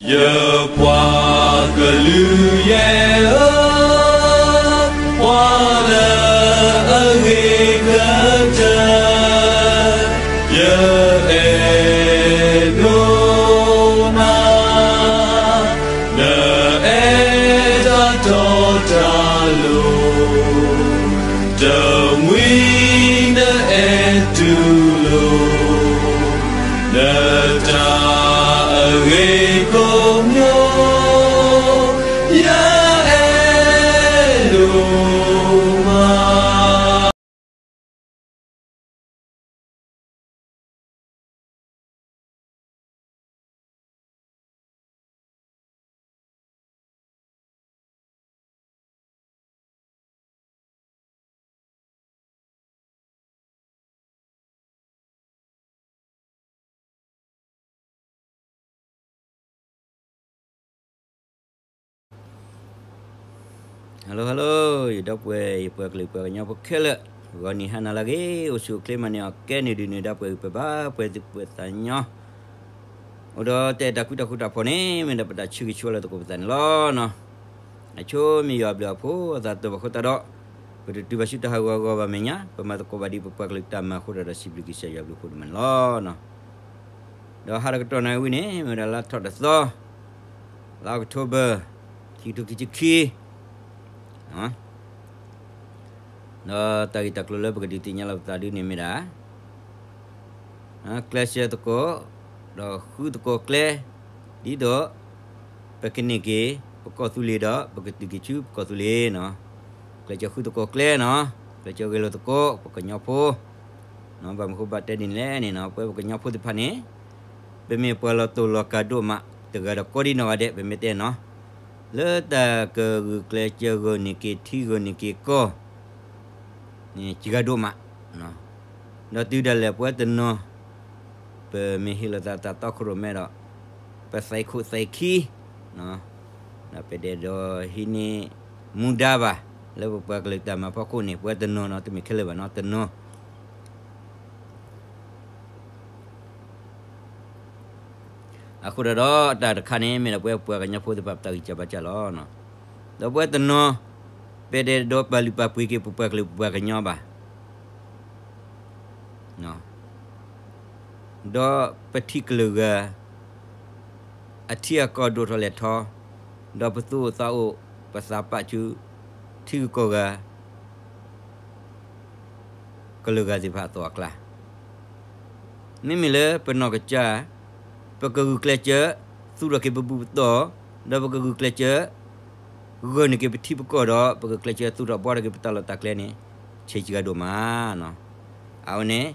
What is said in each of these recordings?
ယပှၤကလုာ်ယဲၢ်ဧၢ, ပှၤလၢအဂ့ၤကတၢၢ်, ယအဲၣ်ဒိးနၤ, နအဲၣ်တၢ်တီတၢ်လိၤ, တမှံၤနအဲၣ်တူၢ်လိာ် နတၢ်အဂ့ၤကိးမံၤ, ယအဲၣ်ဒိးမး. Hello hello, ယဒီပုၢ်ဝဲၢ် ယပှၤကလုာ်ပှၤကညီဖိခဲလၢာ်, ဂီၤနံၤဟါနၤလၢအဂ့ၤ, အိၣ်ဆူၣ်အိၣ်ချ့ မၤန့ၢ်အီၣ်ကဲန့ၢ်ဒုးန့ၢ်ဒၣ်ပှဲၤဂံၢ်ပှဲၤဘါ ပှဲၤသူၣ်ပှဲၤသးညီ, အိၣ်ဒီးတၢ်အဲၣ်တၢ်ကွံတၢ်ဃူတၢ်ဖိးန့ၣ် မ့ၢ်ဒၣ်ပတၢ်ဆၢဂ့ၤဆၢဝါလၢသကိးပသးန့ၣ်လီၤ. အဆိမ့ၢ်ယွၤအဘျုးအဖှိၣ် အသးတၢ်ဘၣ်ဃိသတးဒီး ပတတုၤဘၣ်ဆူတၢ်ဟးဂီၤအဂီၢ်ဘၣ်မဲာ်ညါ, ပမၤသကိးဘၣ်ဒ်ပပှၤကလုာ်တၢ်မၤအဃိဒီး စံးဘျုးကစၢ်ယွၤအဘျုးအဖှိၣ်ဒိၣ်မးန့ၣ်လီၤ. ဒီးဟါဒီးကတီၢ်နၣ်ရံၣ်ဝံၤန့ၣ် မ့ၢ်ဝဲဒၣ်လါထီၣ်တသီ, လါအီးကထိဘၢၣ်, ခံကထိခံဆံခံ, ဒီးတၢ်ဂ့ၢ်တၢ်ကျိၤလၢပကဒုးသ့ၣ်ညါလီၤပသးဒ်န့ၣ်မ့ၢ်ဒၣ် ကျဲးစၢးသကိး, ဒီးဃုသကိးကျဲ, ဒ်သိး ပကန့ၢ်က့ၤ ပကီၢ်သူလ့ၤဒီး ပကတုၤက့ၤဆူပကီၢ်သူလ့ၤနီၤ, ကျဲးစၢးဃုသကိးကျဲနီၤ, ကျဲးစၢးဂဲၤလိာ်သကိး ပကညီဖိ, ဘၣ်မနုၤဃိဘၣ်တဲဒ်န့ၣ်လဲၣ်န့ၣ်နီၤ, ပဝဲပကညီဖိသ့ၣ်တဖၣ်န့ၣ် ပမ့ၢ်ပှၤလီၤတိၢ်လီၤကၤဒိၣ်မး တဂၤဒီးကိးဒံနီၢ်ဂၤဒဲး ပမ့ၢ်တဲနီၤ, လၢတၢ်ကဂုာ်ကျဲးစၢးဂီၤန့ၢ်က့ၤထံဂီၤန့ၢ်က့ၤကီၢ် န့ၣ် စှၤဒိၣ်မး, ဒီးတုၤဒၣ်လဲာ်ပဝဲတနီၤ ပမ့ၢ်ဟ့ၣ်လီၤသးတၢ်တီခိၣ်ရိၣ်မဲဒီး ပသးခိၣ်သးခံ, ဒီးပတအဲၣ်ဒိးဟံးန့ၢ်မူဒါဘၣ် လၢပပှၤကလုာ်တၢ်မၤဖီခိၣ်န့ၣ် ပဝဲတနီၤနီၤ တမ့ၢ်ခဲလၢာ်ဘၣ်နီၤ တနီၤ အဃိဒီးဒီးတၢ်တခါန့ၣ် မ့ၢ်ဒၣ်ပဝဲပှၤကညီဖိသ့ၣ်တဖၣ်ပတၢ်ဂံၢ်စၢ်ဘါစၢ်လီၤ. ဒီးပဝဲတနီၤ ပတအဲၣ်ဒိးပာ်လုၢ်ပာ်ပှ့ၤက့ၤပပှၤကလုာ်ပပှၤကညီဘၣ်. ဒီးပထံၣ်ကလုာ်ဂၤ အထံအကီၢ်ဒိၣ်ထီၣ်လဲၢ်ထီၣ်, ဒီးပသူၣ်အိၣ်သးအိၣ် ပသးပာ်ဆူ ထံဂုၤကီၢ်ဂၤ ကလုာ်ဂၤသ့ၣ်တဖၣ်အသိးအကျါ, မ့မ့ၢ်လၢပနီၢ်ကစၢ် ပကဂုာ်ကျဲးစၢး သူၣ်ထီၣ်က့ၤပဘူၣ်ပတီၢ်, ဒီးပကဂုာ်ကျဲးစၢး ဂၢၢ်န့ၢ်က့ၤပထံပကီၢ်ဒီး ပကကျဲးစၢးသူၣ်ထီၣ်ဘှီထီၣ်က့ၤပတၢ်လီၢ်တၢ်ကျဲန့ၣ် ဆံးစှၤဒိၣ်မး. အဝဲန့ၣ်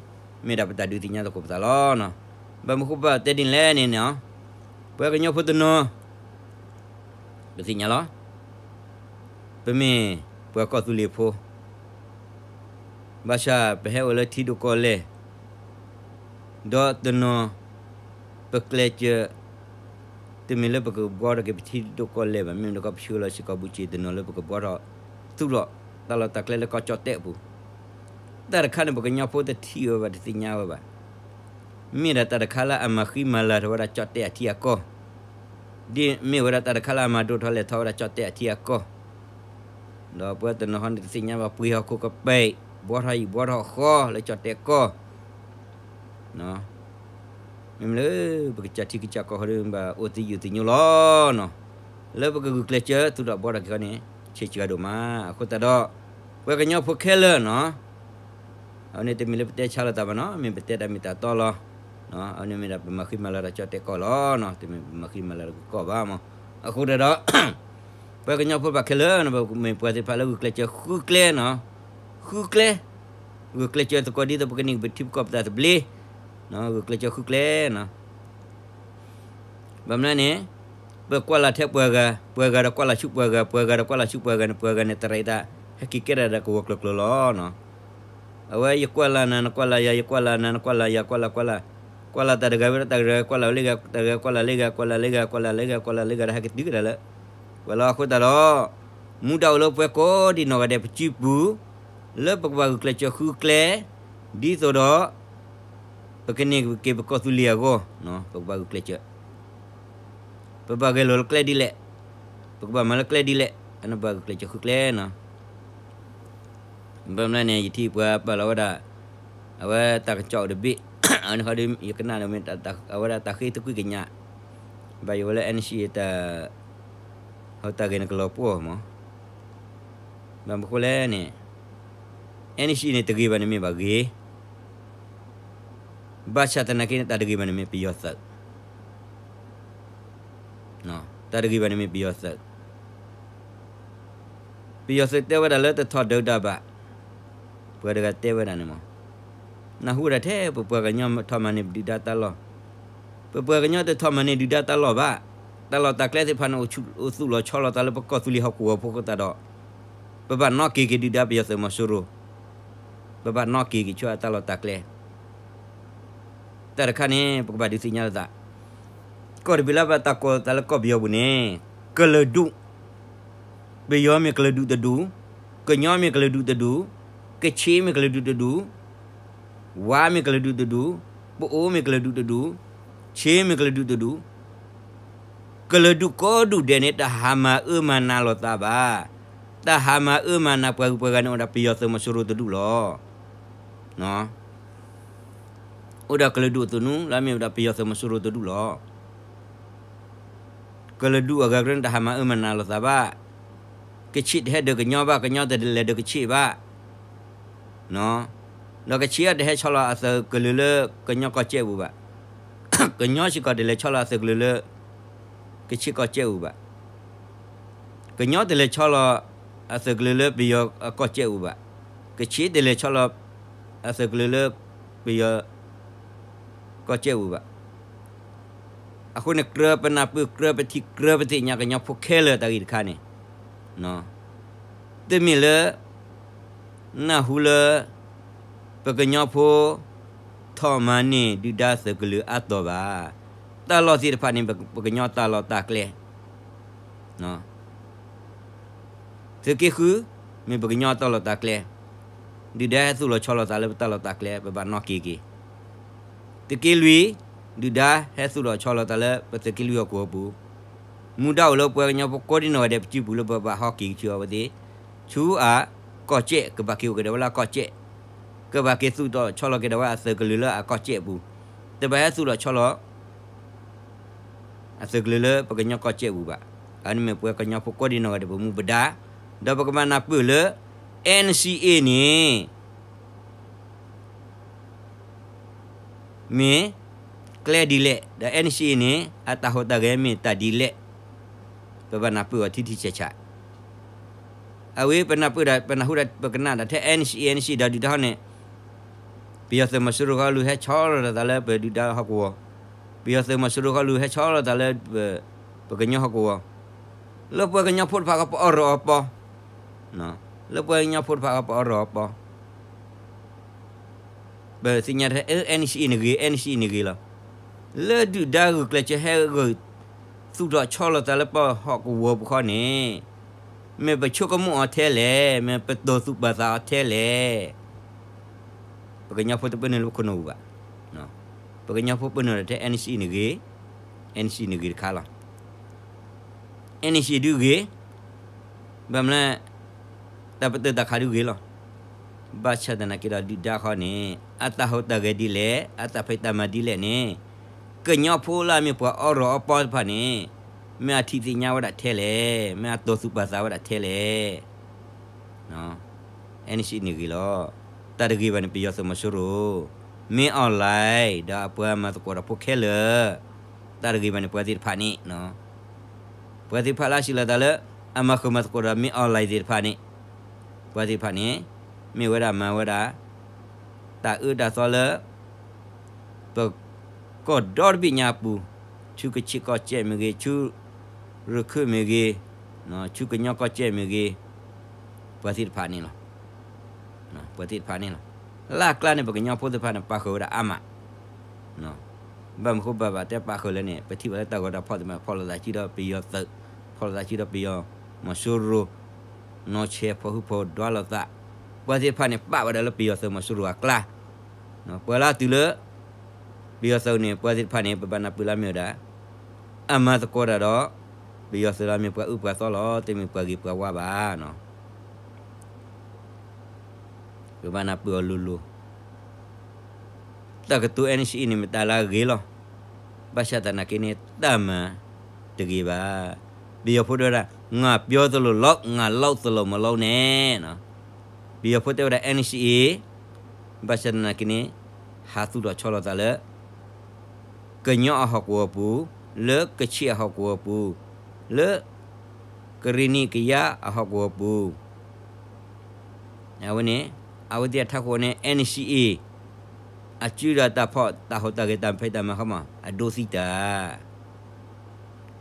မ့ၢ်ဒၣ်ပတၢ်ဒုးသ့ၣ်ညါသကိးပသးလီၤ. ဘၣ်မနုၤဃိဘၣ်တဲဒ်န့ၣ်လဲၣ်န့ၣ်, ပှၤကညီဖိတနီၤ ပသ့ၣ်ညါလီၤ. ပမ့ၢ်ပှၤကီၢ်သူလ့ၤဖိ, ဘၣ်ဆၣ်ပဟဲအိၣ်လၢထံဒိၣ်ကီၢ်လဲၢ်, ဒီးတနီၤ ပကျဲးစၢး တမ့ၢ်လၢပကဘှီထီၣ်က့ၤပထံဒိၣ်ကီၢ်လဲၢ်ဘၣ်, မ့မ့ၢ်ဒီးကီၢ်ပဆှၢလီၤစ့ၢ်ကီးဘူးစ့ၢ် တနီၤလၢပကဘှီထီၣ်သူၣ်ထီၣ် တၢ်လီၢ်တၢ်ကျဲလၢကီၢ်ကၠီၣ်တဲၣ်အပူၤ, တၢ်တခါန့ၣ် ပှၤကညီဖိတထံၣ်ဝဲဘၣ် တသ့ၣ်ညါဝဲဘၣ်. မ့ၢ်ဒၣ်တၢ်တခါလၢအမၤဃံမၤလၤထီၣ်ဝဲဒၣ်ကၠီၣ်တဲၣ်အထံအကီၢ်, ဒ်မ့ၢ်ဝဲဒၣ်တၢ်တခါလၢအမၤဒိၣ်ထီၣ်လဲၢ်ထီၣ်ဝဲဒၣ်ကၠီၣ်တဲၣ်အထံအကီၢ်, ဒီးပှၤတနီၤဟီန့ၣ်တသ့ၣ်ညါဘၣ် ပှ့ၤဟီၣ်ခိၣ်ကပဲၢ် ဘှီထီၣ်ယံာ်ဘှီထီၣ်ဃီလၢကၠီၣ်တဲၣ်ကီၢ် မ့မ့ၢ်လၢ ပကစၢ်ထံကစၢ်ကီၢ်ဃီဒီး ဘၣ်အိၣ်သယုၢ်သညိလီၤ. လၢပကဂုာ်ကျဲးစၢး သူၣ်ထီၣ်ဘှီထီၣ်က့ၤဃီန့ၣ် ဆံးစှၤဒိၣ်မး. အဃိသတးဒီး ပှၤကညီဖိခဲလၢာ်နီၤ, အဝဲန့ၣ်တမ့ၢ်လၢပတဲဆါလိာ်သးဘၣ်နီၤ, မ့ၢ်ပတဲတၢ်မ့ၢ်တၢ်တီလီၤ. အဝဲန့ၣ်မ့ၢ်ဒၣ်ပမၤဃံမၤလၤဒီးကၠီၣ်တဲၣ်ကီၢ်လီၤ, တမ့ၢ်ပမၤဃံမၤလၤဒီးကီၢ်ဘၣ်မး. အဃိသတးဒီး ပှၤကညီဖိဘၣ်ခဲလၢာ်နီၤ, ပမ့ၢ်ပှၤသ့ၣ်တဖၣ်လၢဂုာ်ကျဲးစၢးဃုကျဲနီၤ, ဃုကျဲ, ဂုာ်ကျဲးစၢးသကိးဒ်သိးပကန့ၢ်က့ၤပထံပကီၢ်ပသးသဘျ့, ဂုာ်ကျဲးစၢးဃုကျဲနီၤ. ဘၣ်မနုၤန့ၣ် ပကွၢ်လၢ်ထဲပှၤဂၤ, ပှၤဂၤဒီးကွၢ်လၢ်ဆူပှၤဂၤ, ပှၤဂၤဒီးကွၢ်လၢ်ဆူပှၤဂၤန့ၣ် ပှၤဂၤန့ၣ် တရံးတၢ် ဟဲက့ၤကဲထီၣ်ဒီးကဝီၤကျိၤကျိၤလီၤ. အဝဲယကွၢ်လၢ်နၤ နကွၢ်လၢ်ယၤ, ယကွၢ်လၢ်နၤ နကွၢ်လၢ်ယၤ, ကွၢ်လၢ်ကွၢ်လၢ်, ကွၢ်လၢ်တၢ်တဂၤဝံၤဒီးတၢ်တဂၤ ကွၢ်လၢ်လၢဂၤ, တၢ်တဂၤကွၢ်လၢ်လၢဂၤ, ကွၢ်လၢ်လၢဂၤ ကွၢ်လၢ်လၢဂၤ, ကွၢ်လၢ်လၢဂၤဒီးဟဲက့ၤတုၤကဒါလၢ ပှၤလီၤ. အဃိသတးဒီး မူဒါအိၣ်လၢပှၤကိးဒံးနီၢ်ဂၤဒဲးပစုပူၤ လၢပကဘၣ်ဂုာ်ကျဲးစၢးဃုကျဲ, ဒ်သိးဒီး ပကန့ၢ်က့ၤပကီၢ်သူလ့ၤအဂီၢ်, ပကဘၣ်ဂုာ်ကျဲးစၢး ပဘၣ်ဂဲၤလိာ်လၢကျဲဒ်လဲၣ်, ပကဘၣ်မၤလၢကျဲဒ်လဲၣ်, အန့ၣ်ဘၣ်ဂုာ်ကျဲးစၢးဃုကျဲနီၤ. ဘၣ်မနုၤန့ၣ် ယထံၣ်ပှၤပာ်လီၤဝဲဒၣ် အဝဲတၢ်ကစီၣ်အိၣ်တဘ့ၣ်, အန့ၣ်ခီဒီး ယကနၣ်ဒီးမ့ၢ်အဝဲဒၣ်တၢ်ဃ့သကွံၢ်ကညး, ဘၣ်ယိၣ်ဝဲလၢ NCA တၢ် ဟီၣ်တၢ်ဂဲၤန့ၣ်ကလီၤပှီၢ်မး, ဘၣ်မနုၤဃိလဲၣ်န့ၣ် NCA န့ၣ်တဂ့ၤဘၣ်န့ၣ်မ့ၢ်ဘၣ်ဂ့ၤ, ဘၣ်ဆၣ်သနာ်က့န့ၣ် တၢ်တဂ့ၤဘၣ်န့ၣ်မ့ၢ်ပယီၤသုး တၢ်တဂ့ၤဘၣ်န့ၣ်မ့ၢ်ပယီၤသုး, ပယီၤသုးတဲဝဲဒၣ်လၢတထီၣ်ဒုးတၢ်ဘၣ်, ပှၤတဂၤတဲဝဲဒၣ်န့ၣ်မး, နၢ်ဟူဝဲဒၣ်ထဲ ပပှၤကညီထီၣ်မၤန့ၢ်ဒုၣ်ဒါတၢ်လီၢ်, ပပှၤကညီတထီၣ်မၤန့ၢ်ဒုၣ်ဒါတၢ်လီၢ်ဘၣ်, တၢ်လီၢ်တၢ်ကျဲသ့ၣ်တဖၣ်န့ၣ် အိၣ်သူၣ်လီၤဆီလီၤသးလၢပကီၢ်သူလ့ၤဟီၣ်ကဝီၤဖိအဃိသတးဒီး ပဘၣ်နီၣ်က့ၤက့ၤဒုၣ်ဒါပယီၤသုးမီၤစိရိၤ, ပဘၣ်နီၣ်က့ၤက့ၤဆူအတၢ်လီၢ်တၢ်ကျဲ တၢ်တခါန့ၣ် ပကဘၣ်ဒုးသ့ၣ်ညါလိာ်သး, ကီၢ်တဘ့ၣ်လၢဘၣ်တၢ်ကိးသးလၢကီၢ်ပယီၤပူၤန့ၣ် ကလုာ်ဒူၣ်, ပယီၤမ့ၢ်ကလုာ်ဒူၣ်တဒူၣ်, ကညီမ့ၢ်ကလုာ်ဒူၣ်တဒူၣ်, ကခ့မ့ၢ်ကလုာ်ဒူၣ်တဒူၣ်, ဝါမ့ၢ်ကလုာ်ဒူၣ်တဒူၣ်, ပအိၣ်မ့ၢ်ကလုာ်ဒူၣ်တဒူၣ်, ခ့မ့ၢ်ကလုာ်ဒူၣ်တဒူၣ်, ကလုာ်ဒူၣ်ကိးဒူၣ်ဒဲးန့ၣ် တၢ်ဟးမၤအၢမၤနးလိာ်သးဘၣ်, တၢ်ဟးမၤအၢမၤနးပှၤဂုၤပှၤဂၤန့ၣ် အိၣ်ဒီးပယီၤသုးမီၤစိရိၤတဒူၣ်လီၤ. အိၣ်ဒီးကလုာ်ဒူၣ်အသိးနူ လၢအမ့ၢ်ဝဲဒၣ်ပယီၤသုးမီၤစိရိၤတဒူၣ်လီၤ. ကလုာ်ဒူၣ်အဂၤကရၢန့ၣ် တၢ်ဟးမၤအၢမၤနးလိာ်သးဘၣ်, ကခ့တဟဲဒုးကညီဘၣ်, ကညီတလဲၤဒုးကခ့ဘၣ်, ဒီးကခ့တဟဲဆီလီၤအသုးကလုာ်လၢကညီကီၢ်စဲၣ်ပူၤဘၣ်, ကညီစ့ၢ်ကီးတလဲၤဆီလီၤအသုးကလုာ်လၢ ကခ့ကီၢ်စဲၣ်ပူၤဘၣ်, ကညီတလဲၤဆီလီၤအသုးကလုာ်လၢပယီၤအကီၢ်စဲၣ်ပူၤဘၣ်, ကခ့တလဲၤဆီလီၤအသုးကလုာ်လၢပယီၤကီၢ်စဲၣ်ပူၤဘၣ်. အဃိန့ၣ် ကြၢးပနၢ်ပၢၢ် ကြၢးပထံၣ် ကြၢးပသ့ၣ်ညါကညီဖိခဲလၢာ်တၢ်ဂ့ၢ်တခါန့ၣ်, တမ့ၢ်လၢ နၢ်ဟူလၢ ပကညီဖိ ထီၣ်မၤန့ၢ်ဒုၣ်ဒါသုးကလုာ်အါတီၤဘၣ်. တၢ်လီၢ်သ့ၣ်တဖၣ်န့ၣ် ပကညီတၢ်လီၢ်တၢ်ကျဲ သုးက့ဃု မ့ၢ်ပကညီတၢ်လီၢ်တၢ်ကျဲ, ဒုၣ်ဒါဟဲသူၣ်လီၤဆီလီၤသးလၢပတၢ်လီၢ်တၢ်ကျဲ ပဘၣ်နီၣ်က့ၤက့ၤ. သုးက့လွံၢ်, ဒုၣ်ဒါဟဲသူၣ်လီၤဆီလီၤသးလၢပသုးက့လွံၢ်ဟီၣ်ကဝီၤပူၤ, မူဒါအိၣ်လၢပှၤကညီဖိကိးဒံနီၢ်ဂၤဒဲး ပစုပူၤလၢပဘၣ်ဟီၣ်က့ၤက့ၤဆူအဝဲသ့ၣ်, ဆူအကီၢ်စဲၣ် ကဘၣ်က့ၤအိၣ်ကဒီးဝဲလၢအကီၢ်စဲၣ်, ကဘၣ်က့ၤသူၣ်ထီၣ်ဆီလီၤက့ၤဒီးဝဲအသုးကလုာ်လၢအကီၢ်စဲၣ်အပူၤ, တဘၣ်ဟဲသူၣ်ထီၣ်ဆီလီၤ အသုးကလုာ်လၢပကညီကီၢ်စဲၣ်ပူၤဘၣ်. အန့ၣ်မ့ၢ်ပှၤကညီဖိကိးဒံနီၢ်ဂၤဒဲးပမူပဒါ, ဒီးပကမၤနၢ်ပၢၢ်လၢ NCA န့ၣ် မ့ၢ်ကျဲဒ်လဲၣ်, ဒီး NCA န့ၣ် အတၢ်ဟူးတၢ်ဂဲၤမ့ၢ်တၢ်ဒ်လဲၣ်, ပဘၣ်နၢ်ပၢၢ်အီၤထံထံဆးဆး. အဝဲပနၢ်ပၢၢ်ဒီး ပနၢ်ဟူဒီး ပကနၣ်ဒၣ်ထဲ NCA NCA ဒီးဒုၣ်ဒါဟီန့ၣ်, ပယီၤသုးမီၤစိရိၤဃီလူၤဟဲဆီလီၤသးလၢပဒုၣ်ဒါဟီၣ်ကဝီၤ, ပယီၤသုးမီၤစိရိၤဃီလူၤဟဲဆီလီၤသးလၢ ပကညီဟီၣ်ကဝီၤ, လၢပှၤကညီဖိတဖၣ်ဃီပအီၣ်ရီၣ်အီပီ, လၢပှၤကညီဖိတဖၣ်ဃီပအီၣ်ရီၣ်အီပီ ပသ့ၣ်ညါထဲ NCA န့ၣ်ဂ့ၤ NCA န့ၣ်ဂ့ၤလီၤ. လၢဒုၣ်ဒါဂုာ်ကျဲးစၢးဟဲဂုာ် သူၣ်ထီၣ်ဆီလီၤသးလၢပဟီၣ်ကဝီၤပူၤဃီန့ၣ်, မ့ၢ်ပဆိကမိၣ်အီၤထဲလဲၣ်, မ့ၢ်ပတိၢ်သူၣ်ပာ်သးအီၤထဲလဲၣ်. ပကညီဖိတပၢနုာ်လၢပခိၣ်နူာ်ပူၤဘၣ်. ပကညီဖိပၢနုာ်ဒၣ်ထဲ NCA န့ၣ်ဂ့ၤ, NCA န့ၣ်ဂ့ၤတခါလီၤ. NCA ဒုးဂ့ၤ, ဘၣ်မနုၤလဲၣ်, တၢ်ပတုာ်တၢ်ခးဒုးဂ့ၤလီၤ. ဘၣ်ဆၣ်သနာ်က့ဒီးဒုၣ်ဒါဃီန့ၣ် အတၢ်ဟူးတၢ်ဂဲၤဒ်လဲၣ်, အတၢ်ဖံးတၢ်မၤဒ်လဲၣ်န့ၣ်, ကညီဖိလၢအမ့ၢ်ပှၤအီၣ်ရီၣ်အီပီတဖၣ်န့ၣ်, မ့ၢ်အထံၣ်သ့ၣ်ညါဝဲဒၣ်ထဲလဲၣ်, မ့ၢ်အတိၢ်သူၣ်ပာ်သးဝဲဒၣ်ထဲလဲၣ်. NCA န့ၣ်ဂ့ၤလီၤ. တၢ်တဂ့ၤဘၣ်န့ၣ် ပယီၤသုးမီၤစိရိၤ, မင်းအောင်လှိုင် ဒီးအပှၤမၤသကိးတၢ်ဖိခဲလၢာ်, တၢ်တဂ့ၤဘၣ်န့ၣ် ပှၤသ့ၣ်တဖၣ်န့ၣ်, ပှၤသ့ၣ်တဖၣ်လၢအစံးလီၤသးလၢ အမၤဃုာ်မၤသကိးဒီး မင်းအောင်လှိုင် သ့ၣ်တဖၣ်န့ၣ်, ပှၤသ့ၣ်တဖၣ်န့ၣ် မ့ၢ်ဝဲဒၣ်မၤဝဲဒၣ် တၢ်အၢတၢ်သီလၢ ပကီၢ်ဒီတဘ့ၣ်ညါအပူၤ, ဆူကခ့ၣ်ကီၢ်စဲၣ်မ့ၢ်ဂ့ၤ, ဆူရခၢၣ်မ့ၢ်ဂ့ၤ, ဆူကညီကီၢ်စဲၣ်မ့ၢ်ဂ့ၤ, ပှၤသ့ၣ်တဖၣ်န့ၣ်လီၤ. ပှၤသ့ၣ်တဖၣ်န့ၣ်လီၤ. လၢအကျါန့ၣ် ပကညီဖိသ့ၣ်တဖၣ်န့ၣ် ပာ်ဃုာ်ဝဲဒၣ်အါမး ဘၣ်မနုၤဃိဘၣ်ဘၣ်တဲပာ်ဃုာ်လဲၣ်န့ၣ် ပထံၣ်ဘၣ်လၢတၢ်ဂီၤတၢ်ဖီၣ်သ့ၣ်တဖၣ် ဖီၣ်လိာ်သးစုဒီးပယီၤသုး, ဖီၣ်လိာ်သးစုဒီးပယီၤမီၤစိရိၤ, နီၢ်ဆဲးဖီၣ်ဟုၣ်ဖီၣ်ဒွးလိာ်သး, ပှၤသ့ၣ်တဖၣ်န့ၣ် ပာ်ဝဲဒၣ်လၢပယီၤသုးမီၤစိရိၤအကျါ, ပှၤလၢအတုၤလၢ ပယီၤသုးန့ၣ် ပှၤသ့ၣ်တဖၣ်န့ၣ် ပဘၣ်နၢ်ပၢၢ်လၢအမ့ၢ်ဝဲဒၣ် အမၤသကိးတၢ်ဒီး ပယီၤသုးလီၤ မ့ၢ်ပှၤအုၣ်ပှၤသီလီၤ, တမ့ၢ်ပှၤဂ့ၤပှၤဝါဘၣ်. ကဘၣ်နၢ်ပၢၢ်အီၤလိၤလိၤ, တၢ်ကတိၤ NCA န့ၣ် မတၤလၢအဂ့ၤလီၤ. ဘၣ်ဆၣ်သနာ်က့န့ၣ် တၢ်မၤတဂ့ၤဘၣ်. ပယီၤဖိတဲဝဲဒၣ် ငါပြောသလိုလုပ်, ငါလုပ်သလိုမလုပ်နဲ့. ပယီၤဖိတဲဝဲဒၣ် NCA, ဘၣ်ဆၣ်သနာ်က့န့ၣ် ဟးသူၣ်ထီၣ်ဆီလီၤသးလၢ ကညီအဟီၣ်ကဝီၤပူၤ, လၢကချ့ၣ်အဟီၣ်ကဝီၤပူၤ, လၢကရ့ၣ်နံၣ်ကယၤအဟီၣ်ကဝီၤပူၤ, အဝဲန့ၣ် အဝဲသ့ၣ်အထးခိၣ်န့ၣ် NCA အစုဒီးတၢ်ဖီၣ်တၢ်ဟီၣ်တၢ်ဂဲၤတၢ်ဖံးတၢ်မၤခီမး အဒိသံတၢ်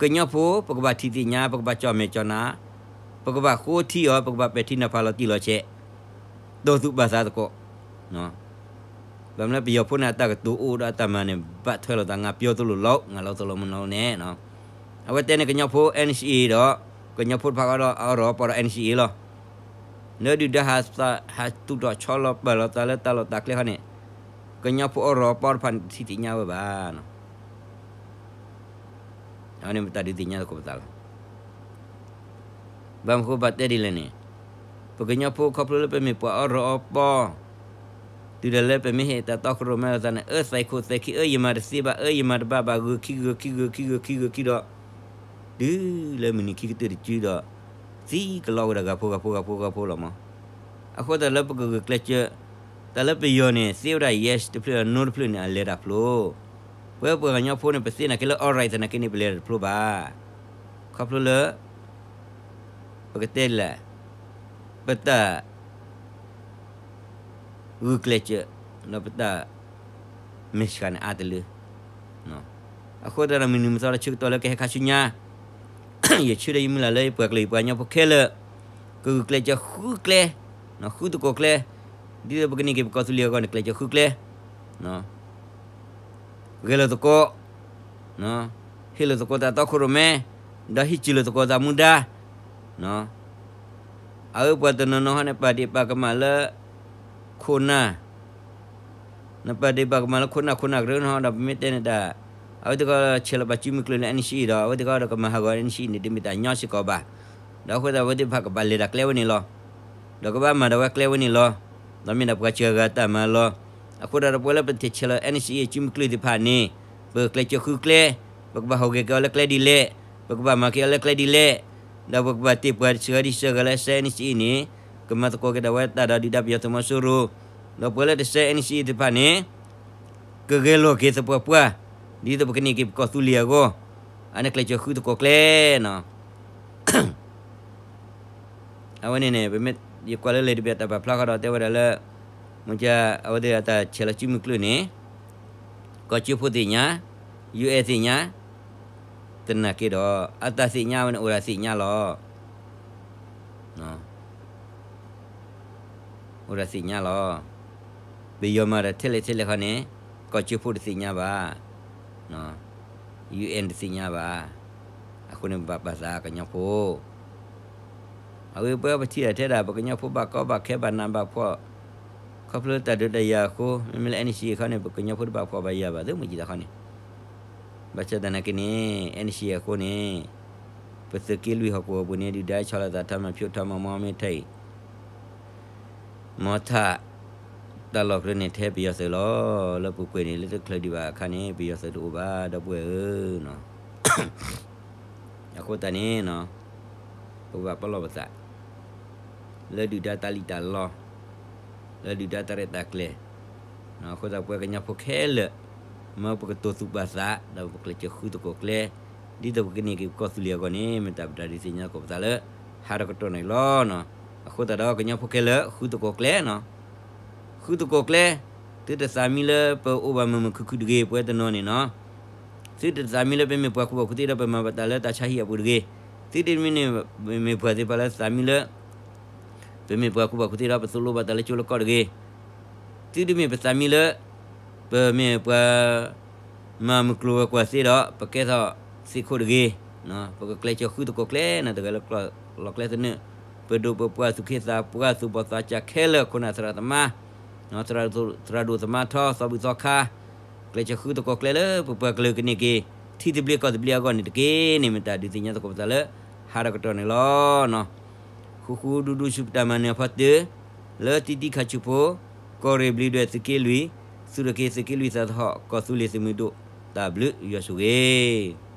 ကညီဖိ ပကဘၣ်ထံၣ်သ့ၣ်ညါ, ပကဘၣ်ကၠီၣ်မဲာ်ကၠီၣ်နါ, ပကဘၣ်ဃိထံအီၤ, ပကဘၣ်ပဲာ်ထံနီၤဖးလီၤတံၢ်လီၤဆဲး, တိာ်သူၣ်ပာ်သးသကိး. ဘၣ်မနုၤလၢပယီၤဖိန့ၣ် အတၢ်ကတိၤအိၣ်ဒီးအတၢ်မၤန့ၣ် ဘၣ်ထွဲလိာ်သး ငါပြောသလိုလုပ်, ငါလုပ်သလိုမလုပ်နဲ့. အဝဲတဲန့ၣ်ကညီဖိ NCA ဒီး ကညီဖိတဖၣ်ဃီဒီး အအီၣ်ရီအီပီၢ်ဒီး NCA လီၤ. လၢဒုၣ်ဒါဟးသူၣ်ထီၣ်ဆီလီၤပာ်လီၤသးလၢတၢ်လီၢ်တၢ်ကျဲခီန့ၣ်, ကညီဖိအီၣ်ရီအီပီၢ်တဖၣ်န့ၣ် တထံၣ်သ့ၣ်ညါဝဲဘၣ်. အဝဲန့ၣ်ပတၢ်ဒုးသ့ၣ်ညါသကိးပသးလီၤ. ဘၣ်မနုၤဃိဘၣ်တဲဒ်လဲၣ်န့ၣ်, ပကညီဖိခီဖျိလၢပမ့ၢ်ပှၤအီၣ်ရီအီပီၢ်, တုၤဒၣ်လၢပမ့ၢ်ဟ့ၣ်တၢ်တီခိၣ်ရိၣ်မဲလိာ်သးန့ၣ် အၢသဲးခိၣ်သဲးခံ အၢယမၤတသ့ဘၣ်, အၢယမၤတဘၣ်ဘၣ်, ဂုာ်ခံဂုာ်ခံဂုာ်ခံဂုာ်ခံဂုာ်ခံဒီး တုၤလၢမုၢ်နံၤခံကတၢၢ်တစုဒီး သံကလီကဒီးဂၤဖိဂၤဖိဂၤဖိဂၤဖိလီၤမး. အဃိသတးလၢပကဂုာ်ကျဲးစၢး, တၢ်လၢပယီၤန့ၣ် သ့ဝဲဒၣ် yes တဖျၢၣ်ဒီး no တဖျၢၣ်န့ၣ် အလဲၤတၢ်ဖျိ. ပဝဲပှၤကညီဖိန့ၣ် ပသ့နာ်က့လၢ all right သနာ်က့န့ၣ် ပလဲၤတၢ်တဖျိဘၣ်. ခီဖျိလၢ ပကတဲဒ်လဲၣ်, ပတၢ် ဂုာ်ကျဲးစၢး ဒီးပတၢ်မဲာ်ဆှးန့ၣ်အါတလၢ. အဃိသတးဒီးမုၢ်နံၤမုၢ်သီလၢဆၢကတီၢ်လၢကဟဲခါဆူညါ, ယဆၢဒီးယမုၢ်လၢ်လၢယပှၤကလုာ်ယပှၤကညီဖိခဲလၢာ်, ကဂုာ်ကျဲးစၢးဃုကျဲ, ဃုသကိးကျဲ, ဒ်သိးပကန့ၢ်က့ၤပကီၢ်သူလ့ၤအဂီၢ်န့ၣ် ကျဲးစၢးဃုကျဲ ဂဲၤလိာ်သကိး, ဟ့ၣ်လိာ်သကိးတၢ်တီခိၣ်ရိၣ်မဲ, ဒီးဟံးစုလိာ်သကိးတၢ်မူဒါ, အဝဲပှၤတနီၤနီၤဟီန့ၣ် ပာ်ဒ့ၣ်ပာ်ကမၣ်လၢ ခိၣ်နၢ်, နပာ်ဒ့ၣ်ပာ်ကမၣ်လၢခိၣ်နၢ်ခိၣ်နၢ်ကရၢနဟီဒီး ပမ့ၢ်တဲန့ၣ်တၢ်, အဝဲသ့ၣ်ကီးဆဲးလီၤပာ်စုမုၢ်ကျၢၢ်လၢ NCA ဒီး အဝဲသ့ၣ်ကီးဒီးကမၤဟးဂီၤ NCA န့ၣ် တမ့ၢ်တၢ်ညီစ့ၢ်ကီးဘၣ်. ဒီးအဃိသတး အဝဲသ့ၣ်တဖၣ်ကဘၣ်လဲၤတၢ်ကျဲဝဲန့ၣ်လီၤ. ဒီးကဘၣ်မၤဒၣ်ဝဲကျဲဝဲန့ၣ်လီၤ. ဒီးမ့ၢ်ဒၣ်ပှၤစှၤဂၤတၢ်မၤလီၤ. အဃိသတးဒီးပဝဲလၢပတဆဲးလီၤ NCA စုမုၢ်ကျၢၢ်သ့ၣ်တဖၣ်န့ၣ်, ပကကျဲးစၢးဃုကျဲ, ပကဘၣ်ဟူးဂဲၤက့ၤအီၤလၢကျဲဒ်လဲၣ်, ပကဘၣ်မၤက့ၤအီၤလၢကျဲဒ်လဲၣ်, ဒီးပကဘၣ်တ့ၢ်ပှၤစှၤဂၤဒ်စှၤဂၤလၢအစဲ NCA န့ၣ်, ကမၤသကိးက့ၤဒၣ်ဝဲတၢ်ဒီးဒုၣ်ဒါပယီၤသုးမီၤစိရိၤ, ဒီးပှၤလၢတစဲ NCA သ့ၣ်တဖၣ်န့ၣ် ကဂဲၤလိာ်က့ၤသပှၢ်ပှၢ်, ဒ်သိးပကန့ၢ်က့ၤပကီၢ်သူလ့ၤအဂီၢ်, အန့ၣ်ကျဲးစၢးဃုသကိးကျဲနီၤ. အဝဲန့ၣ်န့ၣ် ပမ့ၢ်ယကွၢ်လၢလံာ်တဘ့ၣ်တၢ်ပာ်ဖျါဃီဒီးတဲဝဲဒၣ်လၢ မ့ၢ်က အဝဲသ့ၣ်အတၢ်ဆဲးလီၤစုမုၢ်ကျၢၢ်န့ၣ် ကီၢ်ကၠိဖိသ့ၣ်ညါ, UN သ့ၣ်ညါ, သနာ်က့ဒီး အတၢ်သ့ၣ်ညါဝဲန့ၣ် အိၣ်ဒၣ်သ့ၣ်ညါလီၤ. အိၣ်ဒၣ်သ့ၣ်ညါလီၤ. ပယီၤမၤတၢ်ထဲလဲၣ်ထဲလဲၣ်ခီန့ၣ် ကီၢ်ကၠိဖိတသ့ၣ်ညါဘၣ်, UN တသ့ၣ်ညါဘၣ်. အဃိန့ၣ် ပဘၣ်ပာ်သးကညီဖိ အဝဲပဝဲပထံၣ်တၢ်ထဲဒၣ် ပကညီဖိဘၣ်ကီဘၣ်ခဲဘၣ်နးဘၣ်ဖှီၣ်, ခီဖျိတၢ်ဒုးတၢ်ယၤအဃိ, မ့မ့ၢ်လၢ NCA အခါန့ၣ် ပကညီဖိတဘၣ်ဖှီၣ်ဘၣ်ယာ်ဘၣ် သုမုၢ်ကံသးခီန့ၣ်, ဘၣ်ဆၣ်သနာ်က့န့ၣ် NCA အဃိန့ၣ် ပသုးက့လွံၢ်ဟီၣ်ကဝီၤပူၤန့ၣ် ဒုၣ်ဒါဆီလီၤသးထီမီၤဖၠိထီမီၤ မီမ့ၢ်ထံး မီထး တၢ်လီၢ်ကျဲန့ၣ် ထဲပယီၤသုးလီၤ. လၢပူၤကွံာ်န့ၣ် လၢတချုးဒံးဘၣ်အခါန့ၣ် ပယီၤသုးတအိၣ်ဘၣ် ဒီပုၢ်ဝဲၢ်ဧၢ. အဃိသတးန့ၣ် ပကဘၣ်ပလီၢ်ပသး လၢဒုၣ်ဒါတၢ်လံၣ်တၢ်လီ, လၢဒုၣ်ဒါတၢ်ရဲၣ်တၢ်ကျဲၤ, အဃိသတးပဝဲကညီဖိခဲလၢာ် မ်ပကတိာ်သူၣ်ပာ်သး ဒီးပကျဲးစၢးဃုသကိးကျဲ, ဒ်သိးပကန့ၢ်က့ၤပကီၢ်သူလ့ၤအဂီၢ်န့ၣ် မ့ၢ်တၢ်ပတၢ်ဒုးသ့ၣ်ညါသကိးပသးလၢ ဟးတကတီၢ်န့ၣ်လီၤ. အဃိသတးဒီးကညီဖိခဲလၢာ် ဃုသကိးကျဲနီၤ. ဃုသကိးကျဲ, သုတသးမံလၢပအိၣ်ဘၣ်မုာ်မုာ်ခုၣ်ခုၣ်တဂ့ၤ ပဝဲတနီၤန့ၣ်နီၤ. သုတသးမံလၢပမ့ၢ်ပှၤကူၣ်ဘၣ်ကူၣ်သ့ဒီးပမၤဘၣ်တၢ်လၢတၢ်ဆါဟံၣ်အပူၤတဂ့ၤ. သုတမ့ၢ်န့ၣ် မ့ၢ်ပှၤသ့ၣ်တဖၣ်လၢသးမံလၢ ပမ့ၢ်ပှၤကူၣ်ဘၣ်ကူၣ်သ့ဒီးပသိၣ်လိဘၣ်တၢ်လၢကၠိလၢကီၢ်တဂ့ၤ. သုတမ့ၢ်ပသးမံလၢ ပမ့ၢ်ပှၤ မၤမုၢ်ကျိၤဝဲၤကွာ်သ့ဒီး ပကဲထီၣ်သ့ၣ်ခိၣ်တဂ့ၤ. ပကကျဲးစၢးဃုသကိးကျဲန့ၣ် တဂၤလၢလီၢ်ကျဲသနၢၣ်, ပဒိၣ်ပပှၢ်သူၣ်က့သးပှၢ်သူၣ်ဘီၣ်သးစၢ်ခဲလၢာ် ခိၣ်နၢ်သရၣ်သမါ, သရၣ်ဒိၣ်သမါထီ သီဘူၣ်သီခါ, ကျဲးစၢးဃုသကိးကျဲလၢပပှၤကလုာ်ကန့ၢ်က့ၤ ထံသဘျ့ကီၢ်သဘျ့အဂီၢ်န့ၣ်တက့ၢ်န့ၣ် မတၤဒုးသ့ၣ်ညါသကိးပသးလၢ ဟးထီၣ်ကတီၢ်န့ၣ်လီၤ. ဃူဃူဒူဒူဆူပတၢ်မၤနၢၤအဖီတၢၢ်, လၢတံတံခါဆူဖိ, ကီၢ်ရ့ၣ်ဘျံးဒွဲၣ်သုးက့လွံၢ်, သုးရ့ၣ်က့ၤသုးက့လွံၢ်သးသဟီၣ် ကီၢ်သူလ့ၤသုးမုၢ်ဒိၣ်, တၢ်ဘျုးယွၤဆိၣ်ဂ့ၤ